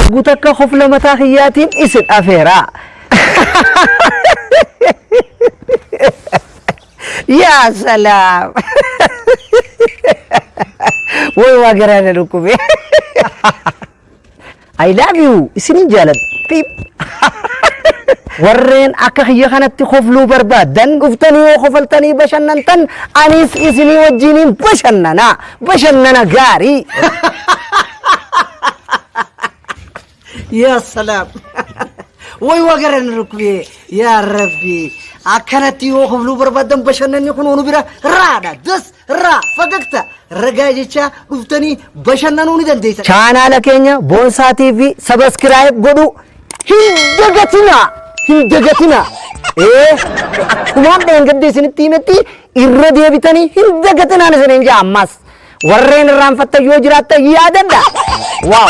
Hogguu takka kofla mataa kiyyaatiin isin afeera. Yaa salaam! Woy waa garaa na dhukkube. I love you isinin jaaladha. Piip. Warreen akka kiyya kanatti kofluu barbaaddan dhuftanii yoo kofaltanii bashannantan anis isinii wajjiniin bashannana. Bashannana gaarii. Yaa salaam. Way waa gara na dhukkubee yaa rabbi. Akkanatti yoo kofluu barbaaddan bashannanni kun nu bira raadha. Das raa fagagta ragaa jecha dhuftanii bashannanuu ni dandeessan. Chaanaala keenya Boonsaa TV sabaskiraayib godhuu hin dagatinaa. Hin dagatinaa. Ee akkumaan dheengadda isinitti himetti irra deebitanii hin dagatinaan isiniin jaa ammas. Warreen irraanfattan yoo jiraattan yaadadha. Waaw.